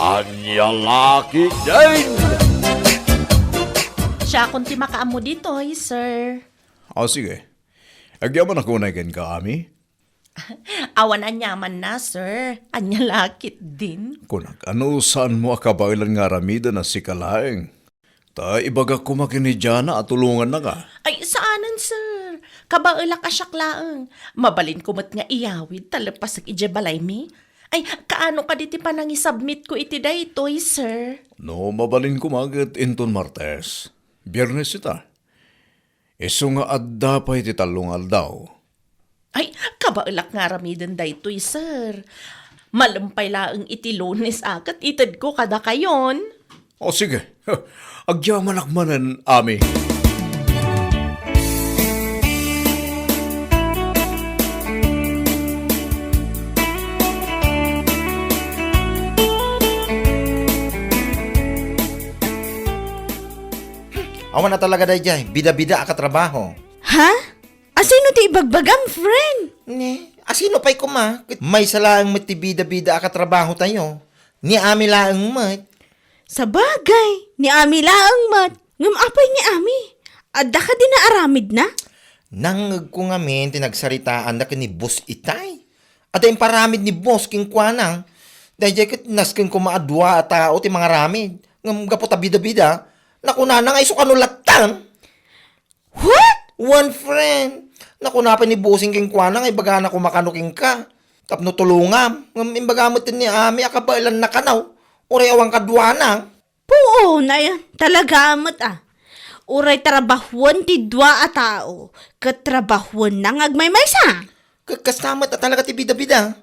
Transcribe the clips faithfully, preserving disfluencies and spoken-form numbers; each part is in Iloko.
Ania la ketdin? Siakon ti makaammo ditoy, sir. Ah, sige. Agyamanak unay kenka, Ami. Awan aniamanna, sir. Ania la ketdin? Kunak, no saanmo a kabaelan nga aramiden a sika laeng? Ta ibagak koma ken ni Jana a tulongannaka. Ay, saanen, sir. Kabaelak a siak laeng. Mabalinko met nga iyawid ta leppasek idiay balaymi. Ay, kaano kadi ti panangisubmitko iti daytoy, sir? No mabalin koma ket inton Martes. Biernes ita. Isu nga adda pay ti tallo nga aldaw. Ay, kabaelak nga aramiden daytoy, sir. Malem pay laeng iti Lunes a ket itedko kadakayon. O, sige. Agyamanak manen, Ami. Awan a talaga daydiay, bida-bida a katrabaho. Ha? Asino ti ibagbagam, friend? Ne, asino pay koma? Ket maysa laeng met ti bida-bida a katrabahotayo. Ni Ami laeng met. Sabagay, ni Ami laeng met. Ngem apay ni Ami? Adda kadi naaramidna? Nangngegko ngamin ti nagsaritaanda ken ni Boss Itay. Adda imparamid ni Boss kenkuana. Daydiay ket nasken koma a dua a tao ti mangaramid. Ngem gapu ta bida-bida, nakunana nga isu kano lattan. What? Wen, friend. Nakuna pay ni Bossing kenkuana nga ibagana koma kano kenka tapno tulongam. Ngem imbaga met ni Ami a kabaelanna kano. Uray awan kaduana. Puonay, talaga met a. Uray trabahoen ti dua a tao, ket trabahoenna nga agmaymaysa. Ket kasta met a talaga ti bida-bida.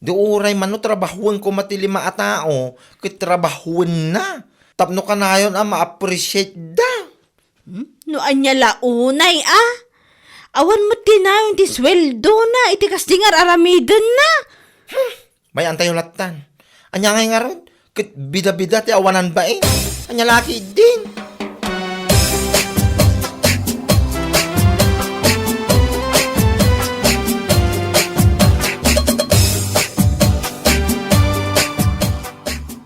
Di uray mano trabahoen koma ti lima a tao, ket trabahoenna. Tapno kanayon a ma-appreciate da. Hmm? No ania la unay a? Awan met ti nayon ti sueldona iti kasdi nga ar-aramidenna. Hmm. May-antayo lattan. Ania ngay ngarud? Ket bida-bida ti awanan bain. Ania la ketdin?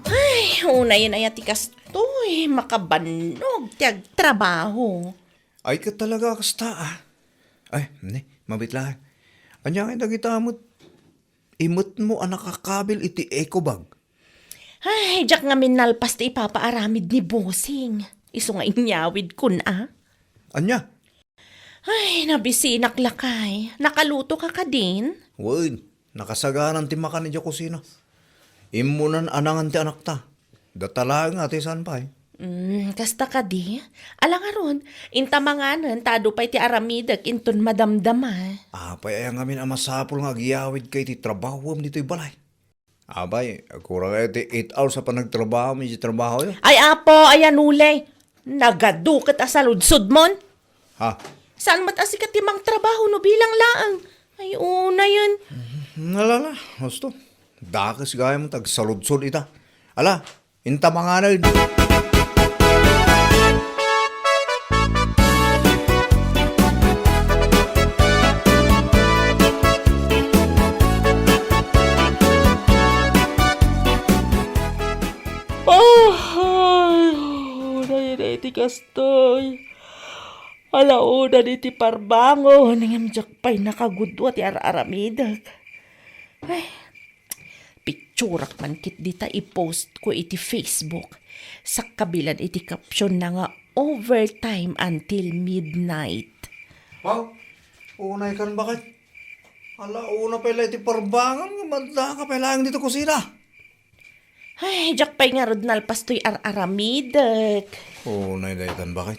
Ay, unayen aya ti kastoy, makabannog ti agtrabaho. Ay, ket talaga kasta, ah. Ay, ne, mabit laeng. Ania ngay dagita met? Imetmo a nakakabil iti eco bag. Ay, diak ngamin nalpas ti ipapaaramid ni Bossing. Isu nga inyawidkon a. Ania? Ay, nabisinak lakay. Nakaluto ka kadin? Wen, nakasaganan ti makan idiay kusina. Immunan anangan ti anakta. Data laeng a ti saan pay. Mm, kasta kadi? Ala ngarud, inta manganen ta adu pay ti aramidek inton madamdama. Apay aya ngamin a masapul nga agyawidka iti trabahom ditoy balay? Apay, kurang iti eight hours a panagtrabahom iti trabahoyo? Ay, Apo, ayan uli. Nagadu ket a saludsodmon. Ha? Saan met a sika ti mangtrabaho no bilang laeng? Ay, unayen. Nalala, husto. Dakes gayam ta agsaludsod ita. Ala, inta manganen. Ay, unay, unay ti kastoy. Ala, unay iti parbangon, ngem diak pay nakagudua ti ar-aramidek. Ay, picturak man ketdi ta i-post ko iti Facebook. Sakkabilan iti caption na nga, "Overtime until midnight." Wow, unay kan baket. Ala, una pay la iti parbangon, nga madda ka pay laeng dito kusina. Ay, diak pay ngarud nalpas toy ar-aramidek. Unay daytan, baket.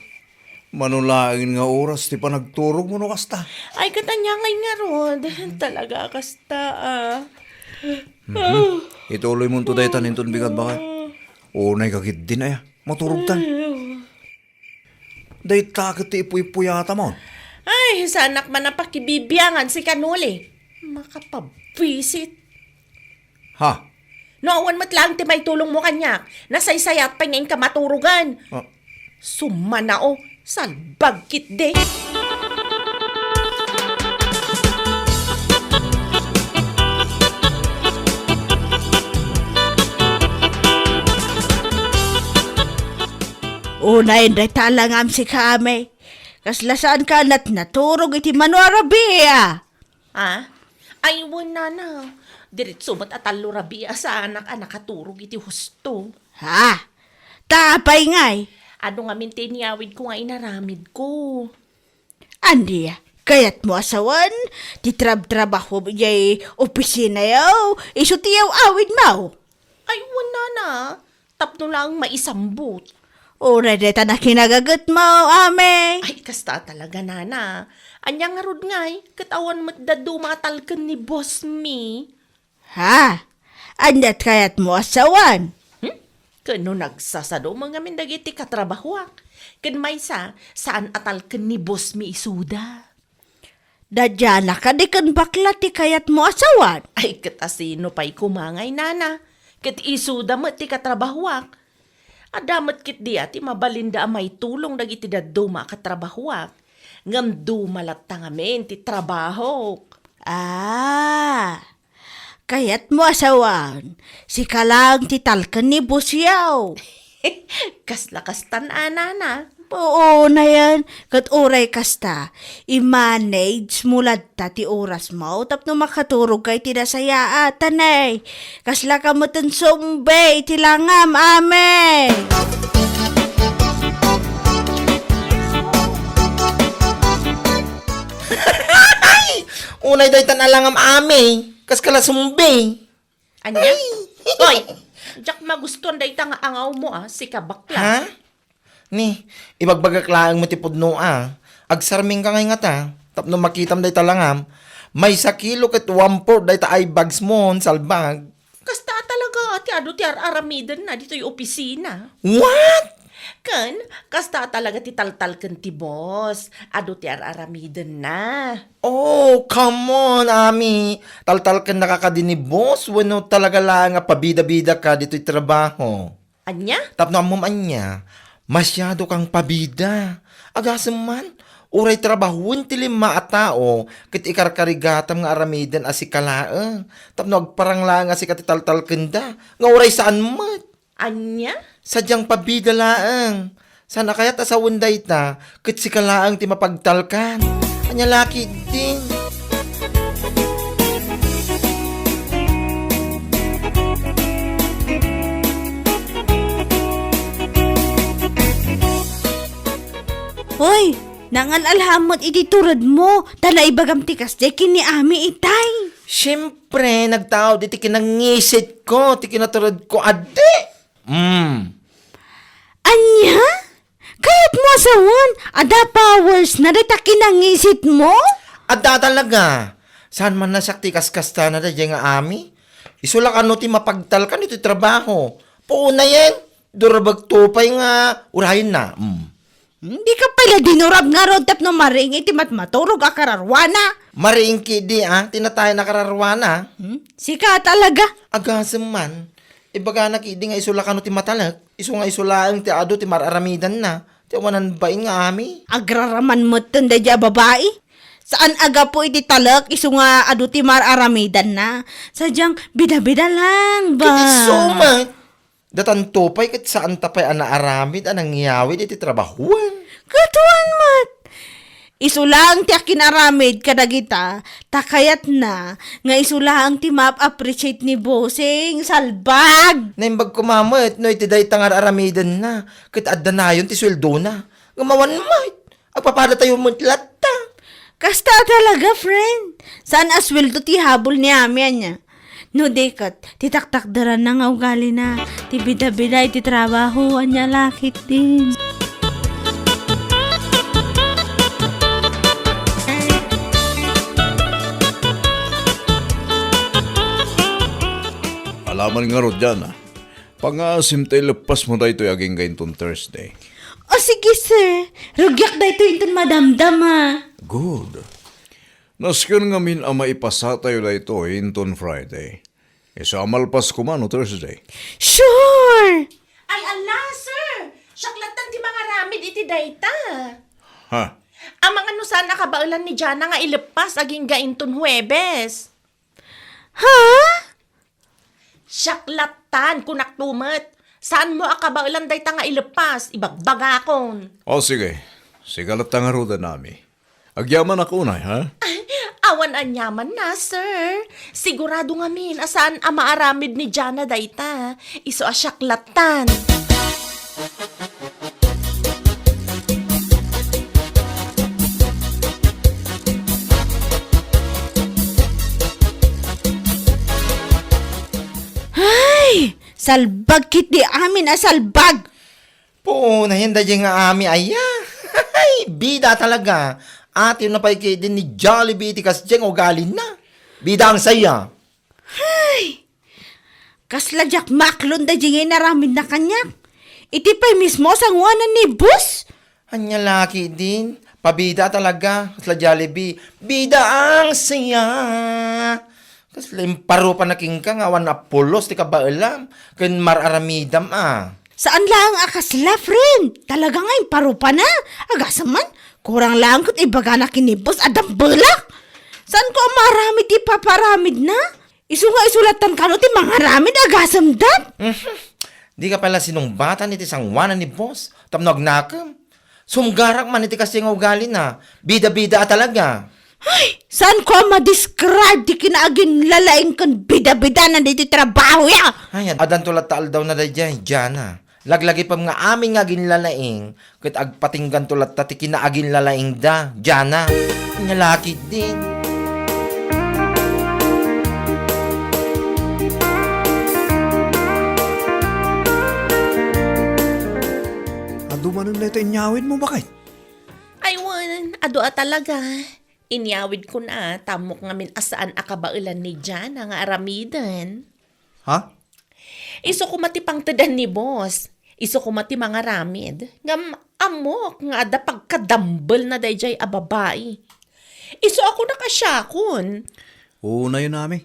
Mano laeng nga oras ti panagturogmo no kasta? Ay, ket ania ngay ngarud. Talaga kasta, ah. Mhm. Ituloy monto daytan inton bigat, baket. Unay ka ketdin aya. Maturogtan. Ay, ah. Dayta ket ti ipuy-puyatamon. Ay, saanak man a pakibibiangan si kanuli. Makapabwisit. Ha? No awan met laeng ti maitulongmo kaniak, nasaysayat pay nga inka maturogan. Ah. Sumanao, salbag ketdi. Unay dayta langam, sika, Amay. Kasla saanka a naturog iti mano a rabii. Ha? Ay, wen, nana. Diretso met a tallo rabii a saanak a nakaturog iti husto. Ha? Ta apay ngay? Adu ngamin ti inyawidko nga inaramidko? Ania, kayatmo a sawen ti trabtrabahom idiay opisinayo, isu ti yaw-awidmo? Ay, wen, nana. Tapno laeng maisambut. Uray dayta nakinagagetmo, Amay. Ay, kasta talaga, nana. Ania ngarud ngay, ket awan met dadduma a talken ni boss mi. Ha? Aniat kayatmo a sawen? Hmm? Ken no nagsasadumo ngamin dagiti katrabahoak, ken maysa, saan a talken ni boss mi isuda. Dadiana kadi ken bakla ti kayatmo a sawen? Ay, ket asino pay koma ngay, nana? Ket isuda met ti katrabahoak. Adda met ketdi a ti mabalinda a maitulong dagiti dadduma a katrabahoak. Ngem duma latta ngamin ti trabahok. Ah, kayatmo a sawen, sika laeng ti talken ni boss yaw. Kasla kastan a, nana. Oo, nayan. Ket uray kasta, i-manage mo latta ti orasmo tapno makaturogka iti nasayaat, anay. Kasla ka metten sumbe iti langam, Amay. Unay daytan a langam, Amay. Kas kala sumbe. Ania? Ay! Hoy! Diak magustuan dayta nga angawmo, a, sika bakla. Ha? Ni, ibagbagak laeng met ti pudno, a. Agsarmingka ngay ngata, tapno makitam dayta langam, maysa kilo ket one-fourth dayta eye bags mo, salbag. Kasta talaga ti adu ti ar-aramidenna ditoy opisina. What? Ken, kasta talaga ti taltalken ti boss. Adu ti ar-aramidenna. Oh, come on, Ami. Taltalkennaka kadi ni boss wenno talaga laeng a pabida-bidaka ditoy trabaho? Ania? Tapno ammom ania, masiado kang pabida. Agasem man, uray trabahoen ti lima a tao ket ikarkarigatam nga aramiden a sika laeng. Tapno agparang laeng a sika ti taltalkenda, nga uray saan met. Ania? Sadiang pabida laeng. Saan a kayat a sawen dayta, ket sika laeng ti mapagtalkan. Ania la ketdi? Hoy, nangal-alhammet iti turedmo, ta naibagam ti kasdiay ken ni Ami itay. Siempre, nagtaud iti kinangisitko, ti kinaturedko, adi. Mm. Ania? Kayatmo a sawen, adda powersna dayta kinangisitmo? Adda talaga. Saan man a siak ti kaskastana daydiay nga Ami? Isu la kano ti mapagtalkan iti trabaho. Puonayen, durabagto pay nga urayenna. Mm. Hmm, dika pay la dinurab ngarud tapno mariing iti matmaturog a kararwana. Mariing ketdi, a, ti natayen a kararwana. Hmm? Sika talaga. Agasem man. Ibagana ketdi nga isu la kano ti matalek, isu nga isu laeng ti adu ti mar-aramidanna, ti awanan bain nga Ami. Agraraman metten daydiay a babai. Saan a gapu iti talek, isu nga adu ti mar-aramidanna. Sadiang bida-bida lang ba? Ket isu met. Datanto pay ket saanta pay a naaramid a nangyawid iti trabahoen. Ket wen met. Isu laeng ti akinaramid kadagita, ta kayatna nga isu laeng ti maap-appreciate ni Bossing, salbag! Naimbag koma met no iti dayta nga ar-aramidenna, ket adda nayon ti sueldona. Ngem awan met, agpapadatayo met latta. Kasta talaga, friend. Saan a sueldo ti habol ni Ami, ania? No di ket, ti taktakderanna nga ugalina, ti bida-bida iti trabaho, ania la ketdin. Alaman ngarud, Jana. Pangaasim ta ileppasmo daytoy agingga inton Thursday. O, sige, sir. Rugiak daytoy inton madamdama. Good. Nasken ngamin a maipasatayo daytoy inton Friday. Isu a malpas koma no Thursday. Sure! Ay, ala, sir! Siak lattan ti mangaramid iti dayta. Ha? Amangan no saan a kabaelan ni Jana nga ileppas agingga inton Huwebes. Ha? Siak lattan, kunak to met. Saanmo a kabaelan dayta nga ileppas, ibagbagakon. O, sige. Sika latta ngaruden, Ami. Agyamanak unay, ha? Awan aniamanna, sir. Sigurado ngamin a saan a maaramid ni Jana dayta. Isu a siak lattan. Ay! Salbag ketdi amin a salbag! Punayen daydiay nga Ami aya. Ay, bida talaga. Atienna pay ketdi ni Jollibee iti kasdiay nga ugalina. Bida ang saya. Ay! Kasla diak maaklon daydiay nga inaramidna kaniak. Iti pay mismo a sangoanan ni boss. Ania la ketdin, pabida talaga, kasla Jollibee. Bida ang saya. Kasla imparupanak kenka nga awan a pulos ti kabaelam ken mar-aramidam a. Saan laeng a kasla, friend. Talaga nga imparupanak. Agasem man, kurang laeng ket ibagana ken ni boss a dambelak. Saanko a maaramid ti ipaparamidna? Isu nga isu lattan kano ti mangaramid, agasem dat? Mhm. Dika pay la sinungbatan iti sangoanan ni boss tapno agnakem. Sumgarak man iti kasdiay nga ugalina. Bida-bida a talaga. Ay, saanko a ma-describe ti kinaaginlalaing ken bida-bidana ditoy trabahoya? Ay, ad-, addanto latta aldawna daydiay, Jana. Laglagipem nga amin nga aginlalaing, ket agpatingganto latta ti kinaaginlalaingda, Jana. Ania la ketdin. Adu manen dayta inyawidmo, baket? Ay, wen, adu a talaga. Inyawidkon a, ta ammok ngamin a saan a kabaelan ni Jana nga aramiden. Ha? Isu koma ti pangtedan ni boss. Isu koma ti mangaramid. Ngem ammok nga adda pagkadambelna daydiay a babai. Isu a kunak a siakon. Unayen, Ami.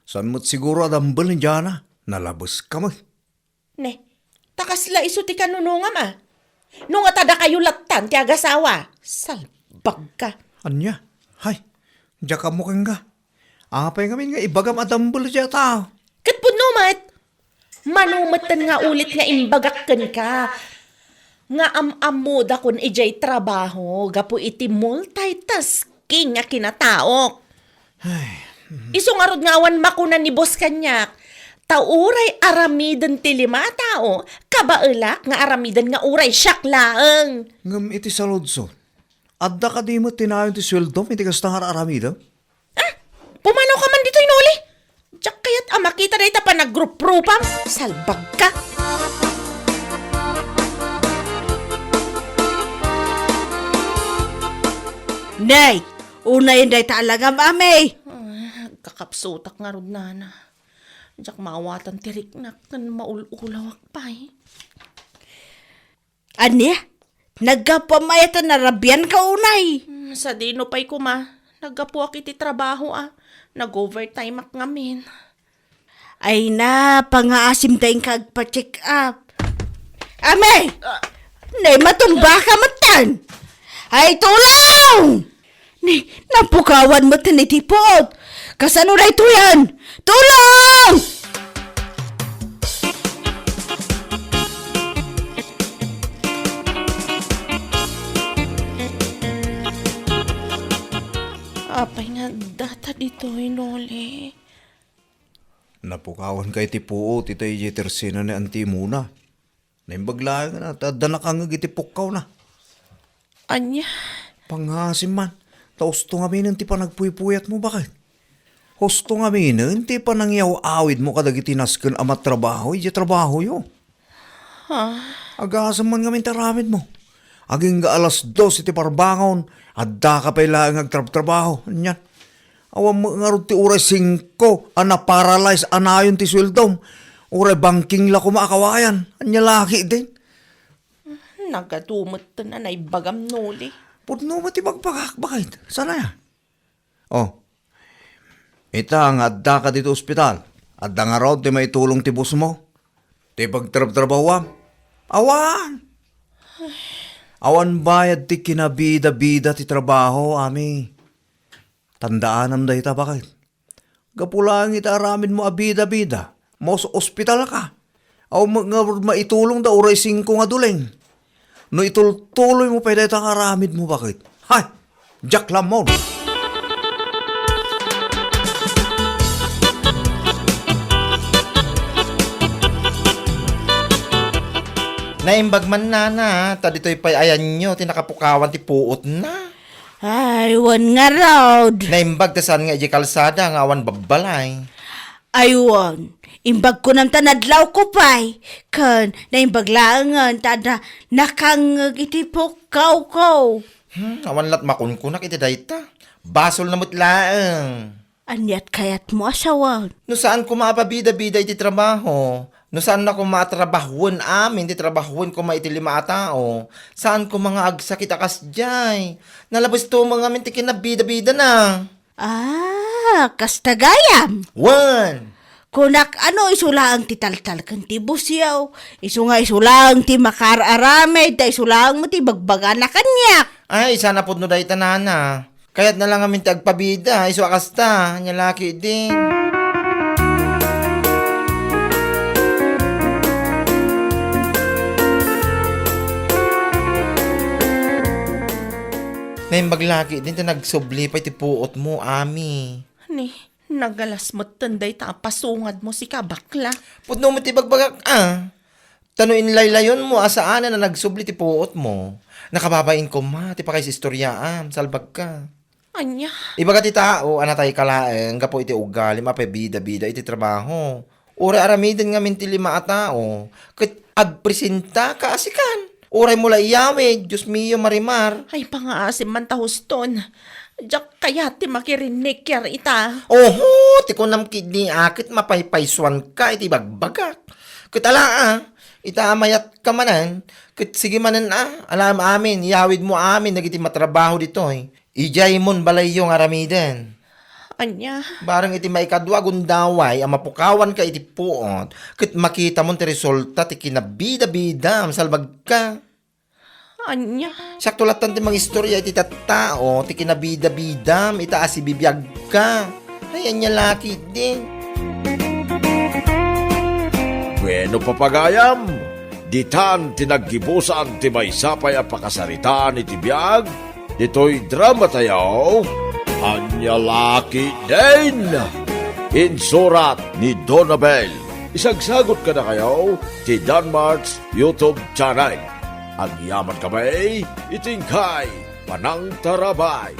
Saan met siguro a dambel ni Jana? Nalabeska met. Ne, ta kasla isu ti kanunongam a. No ngata dakayo lattan ti agasawa, salbagka. Ania? Hay, diak ammo kenka. Apay ngamin nga ibagam a dambel dayta? Ket pudno met. Mano metten nga ulit nga imbagak kenka nga am-ammodakon idiay trabaho gapu iti multitasking a kinataok. Ay, mhm. Isu ngarud nga awan makuna ni boss kaniak, ta uray aramiden ti lima a tao, kabaelak nga aramiden nga uray siak laeng. Ngem iti saludsod, adda kadi met ti nayon ti sueldom iti kasta nga ar-aramidem? Ah, pumanaw ka man ditoy, Noli. Diak kayat a makita dayta panagruprupam. Salbagka. Nay, unayen dayta a langam, Ami. Ah, agkakapsutak ngarud, nana. Diak maawatan ti riknak ken maul-ulawak pay. Ania? Naggapuam aya ta narabianka unay? Hmm, sadino pay koma. Naggapuak iti trabaho a. Nag-overtimeak ngamin. Ay na, pangaasim ta inka agpa-check up. Ami! Ah. Nay, matumbaka metten! Ay, tulong! Ni, napukawan met iti puot. Kasano daytoyen? Tulong! Apay nga data ditoy, Noli? Napukawan ka iti puot, ita idiay tersena ni Auntie Mona. Naimbag laeng a ta adda nakangngeg iti pukkawna. Ania? Pangngaasim man, ta husto ngaminen ti panagpuypuyatmo, baket. Husto ngaminen ti panangyaw-awidmo kadagiti nasken a matrabaho idiay trabahoyo. Ha? Agasem man ngamin ti aramidmo. Agingga alas dos iti parbangon, addaka pay laeng agtrabtrabaho. Anian? Awan met ngarud ti uray singko a naparalyze a nayon ti sueldom. Uray bangking la koma a kawayan. Ania la ketdin? Nagadu metten a naibagam, Noli. Pudno met ti bagbagak, baket. Saan aya? Oh. Ita nga addaka ditoy ospital. Adda ngarud ti maitulong ti boss mo? Ti pagtrabtrabahoam? Awan. Awan bayad ti kinabida-bida ti trabaho, Ami. Tandaanam dayta, baket. Gapu laeng iti aramidmo a bida-bida, maus-ospitalka. Aw, ma-, nga maitulongda uray singko nga duleng. No itultuloymo pay dayta nga aramidmo, baket. Hay! Diak lammon. Naimbag man, nana, ta ditoy pay ayanyo ti nakapukawan ti puotna. Ay, wen ngarud. Naimbag ta saan nga idiay kalsada nga awan babbalay. Ay, wen. Imbag kunam ta nadlawko pay. Ken, naimbag laengen ta adda nakangngeg iti pukkawko. Hmm, awan lat makunkunak iti dayta. Basolna met laeng. Aniat kayatmo a sawen? No saan koma a pabida-bida iti trabaho, no saan na koma a trabahoen amin ti trabahoen koma iti lima a tao, saan koma nga agsakit a kasdiay. Nalabesto met ngamin ti kinabida-bidana. Ah, kasta gayam? Wen! Kunak, ano, isu laeng ti taltal ken ti busyaw. Isu nga isu laeng ti makaar-aramid, ta isu laeng met ti bagbagana kaniak. Ay, saan a pudno dayta, nana. Kayatna la ngamin ti agpabida, isu a kasta, ania la ketdin. Naimbag la ketdin ta nagsubli pay ti puotmo, Ami. Ni, nagalas metten dayta a pasungadmo sika, bakla. Pudno met ti bagbagak, a. Ta no inlaylayonmo a saanen a nagsubli ti puotmo, nakababain koma ti pakaisistoriaam, salbagka. Ania? Ibaga ti tao a natayka laeng gapu iti ugalim a pabida-bida iti trabaho. Uray aramiden ngamin ti lima a tao, ket agpresentaka a sikan. Uraymo la iyawid, Dios mio, Marimar. Ay, pangaasim man ta huston. Diak kayat ti makirinnikiar ita. Oho, ti kunam ketdi a ket mapaypaysuanka iti bagbagak. Ket ala a, ita a mayatka manen, ket sige manen a, alaem amin, iyawidmo amin dagiti matrabaho ditoy. Idiay mon balayyo nga aramiden. Ania? Bareng iti maikadua a gundaway a mapukawanka iti puot, ket makitamon ti resulta ti kinabida-bidam, salbagka. Ania? Siak to lattan ti mangistorya iti tattao ti kinabida-bidam ita a sibibiagka. Ay, ania la ketdin? Bueno, papagayam, ditan ti naggibusan ti maysa pay a pakasaritaan iti biag ditoy drama tayo, Ania la ketdin? Insurat ni Donabel. Isagsagot kadakayo ti Danmart's YouTube channel. Agyaman kami iti inkay panangtarabay.